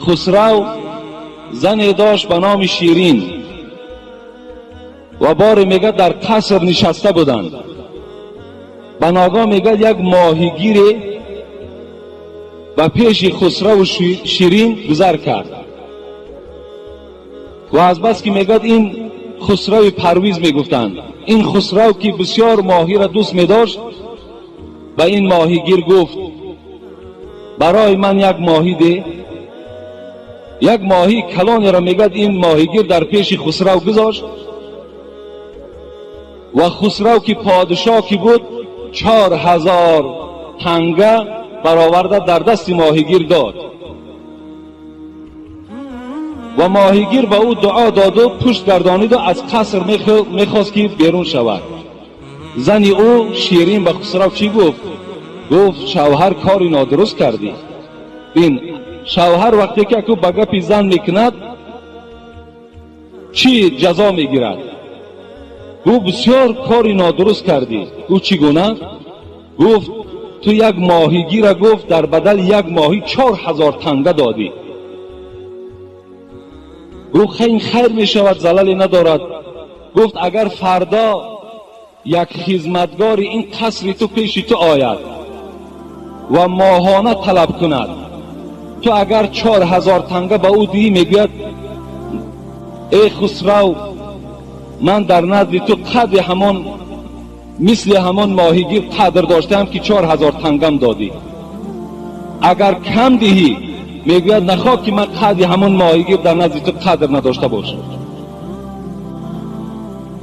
Хусрав зане дошт ба номи Ширин ва боре, мегӯяд, дар қаср нишаста буданд. Ба ногоҳ, мегӯяд, як моҳигире ба пеши Хусраву Ширин гузар кард ва азбаски, мегӯяд, ин Хусрави Парвиз мегуфтанд, ин Хусрав ки бисёр моҳиро дӯст медошт, ба ин моҳигир гуфт: «Барои ман як моҳӣ деҳ». Як моҳии калонеро, мегӯяд, ин моҳигир дар пеши Хусрав гузошт ва Хусрав ки подшоҳ ки буд, 4000 танга бароварда дар дасти моҳигир дод ва моҳигир ба ӯ дуо доду пушт гардониду аз қаср мехост ки берун шавад. Зани ӯ Ширин ба Хусрав чӣ гуфт? Гуфт: «Шавҳар, кори нодуруст кардӣ». Бин, шавҳар вақте ки аку ба гапи зан мекунад, чӣ ҷазо мегирад? Гуфт: «Бисёр кори нодуруст кардӣ». Гуфт: «Чӣ гуна?» Гуфт: «Ту як моҳигира, гуфт, дар бадали як моҳӣ 4000 танга додӣ». Гуфт: «Ин хайр мешавад, залале надорад». Гуфт: «Агар фардо як хизматгори ин қасри ту пеши ту ояд ва моҳона талаб кунад, ту агар 4000 танга ба ӯ диҳӣ, мегӯяд: эй Хусрав, ман дар назди ту қадри ҳамон мисли ҳамон моҳигир қадр доштаам, ки 4000 тангам додӣ. Агар кам диҳӣ, мегӯяд, нахоҳ ки ман қадри ҳамон моҳигир дар назди ту қадр надошта бошам».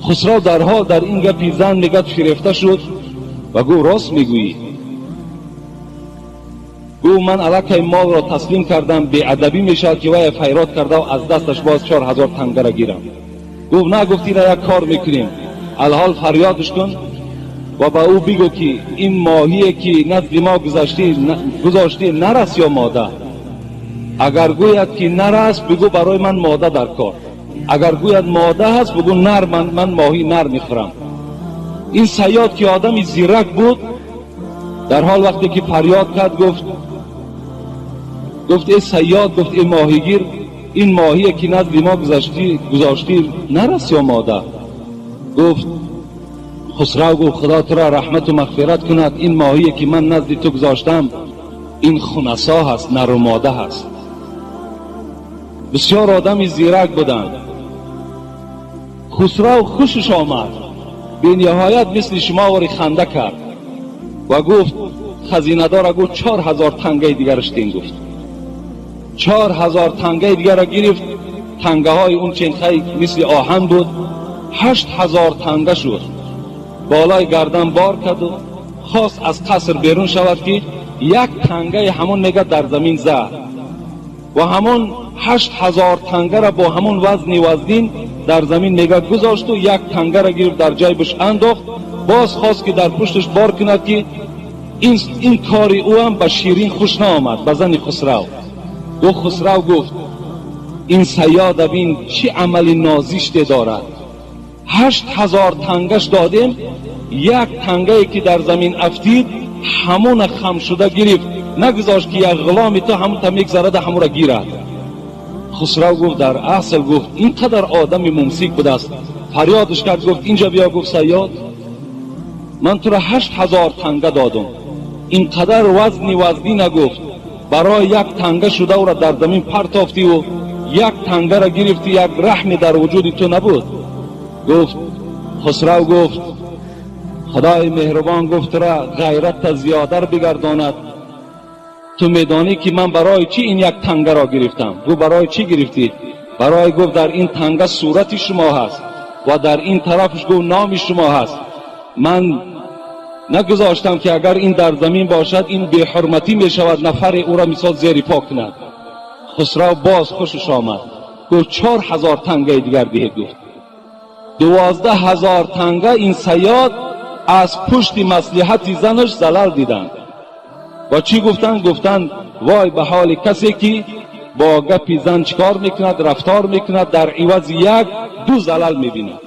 Хусрав дарҳол дар ин гапи зан, мегӯяд, фирефта шуд ва гуфт: «Рост мегӯӣ». Гуфт: «Ман аллакай молро таслим кардам, беадабӣ мешавад ки вая файрод карда аз дасташ боз 4000 тангара гирам». Гуфт: «На», гуфт, «ира як кор мекунем, алҳол фарёдш кун ва ба ӯ бигӯ, ки ин моҳие ки назди мо гузоштӣ, нар аст ё мода. Агар гӯяд, ки нар аст, бигӯ, барои ман мода дар кор. Агар гӯяд, мода ҳаст, бигӯ, нар, ман моҳии нар мехӯрам». Ин саёд ки одами зирак буд, дар ҳол вақте ки фарёд кард, гуфт: «Эй саёд, гуфт, эй моҳигир, ин моҳие ки назди мо гузоштӣ, нар аст ё мода?» Гуфт Хусрав, гуфт: «Худо туро раҳмату мағфират кунад, ин моҳие ки ман назди ту гузоштам, ин хунасо ҳаст, нару мода ҳаст». Бисёр одами зирак буданд. Хусрав хушаш омад бениҳоят, мисли шумо вори ханда кард ва гуфт хазинадора, гуфт: «4000 тангаи дигараш дин». Гуфт, 4000 тангаи дигарро гирифт. Тангаҳои он ченхай мисли оҳан буд, 8000 танга шуд. Болои гардан бор карду хост аз қаср берун шавад, ки як тангаи ҳамон, мега, дар замин зад ва ҳамон 8000 тангара бо ҳамон вазни вазнин дар замин, мега, гузошту як тангара гирифт, дар ҷайбаш андохт. Боз хост ки дар пушташ бор кунад, ки ин кори ӯам ба Ширин хуш наомад, ба зани Хусрав. Гуфт Хусрав, гуфт: «Ин саёда бин, чӣ амали нозиште дорад. 8000 тангаш додем, як тангае ки дар замин афтид, ҳамона хам шуда гирифт, нагузошт ки як ғуломи ту ҳамонта мегзарада, ҳамонро гирад». Хусрав гуфт: «Дар асл, гуфт, ин қадар одами мумсик будааст». Фарёдш кард, гуфт: «Инҷа биё». Гуфт: «Саёд, ман туро 8000 танга додум, ин қадар вазни вазнина, гуфт, барои як танга шуда ӯро дар замин партофтиву як тангара гирифтӣ, як раҳме дар вуҷуди ту набуд». Гуфт Хусрав, гуфт: «Худои меҳрубон, гуфт, тура ғайратта зиёдар бигардонад. Ту медонӣ, ки ман барои чӣ ин як тангаро гирифтам?» Гуфт: «Барои чӣ гирифтӣ?» «Барои, гуфт, дар ин танга сурати шумо ҳаст ва дар ин тарафаш, гуфт, номи шумо ҳаст. Ман нагузоштам, ки агар ин дар замин бошад, ин беҳурматӣ мешавад, нафаре ӯро мисол зери по кунад». Хусрав боз хушаш омад, гуфт: «4000 тангаи дигар диҳед». Гуфт: 12 000 танга ин саёд аз пушти маслиҳати занаш залал диданд. Ва чӣ гуфтанд? Гуфтанд: вой ба ҳоли касе, ки бо гапи зан чикор мекунад, рафтор мекунад, дар ивази як ду залал мебинад.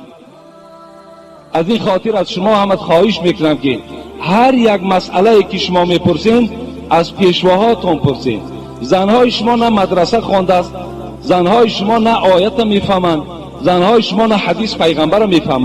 Аз ин хотир аз шумо ҳамат хоҳиш мекунам, ки ҳар як масъалае ки шумо мепурсед, аз пешвоҳотон пурсед. Занҳои шумо на мадраса хондааст, занҳои шумо на оята мефаҳманд, занҳои шумо на ҳадис пайғамбара мефаҳманд.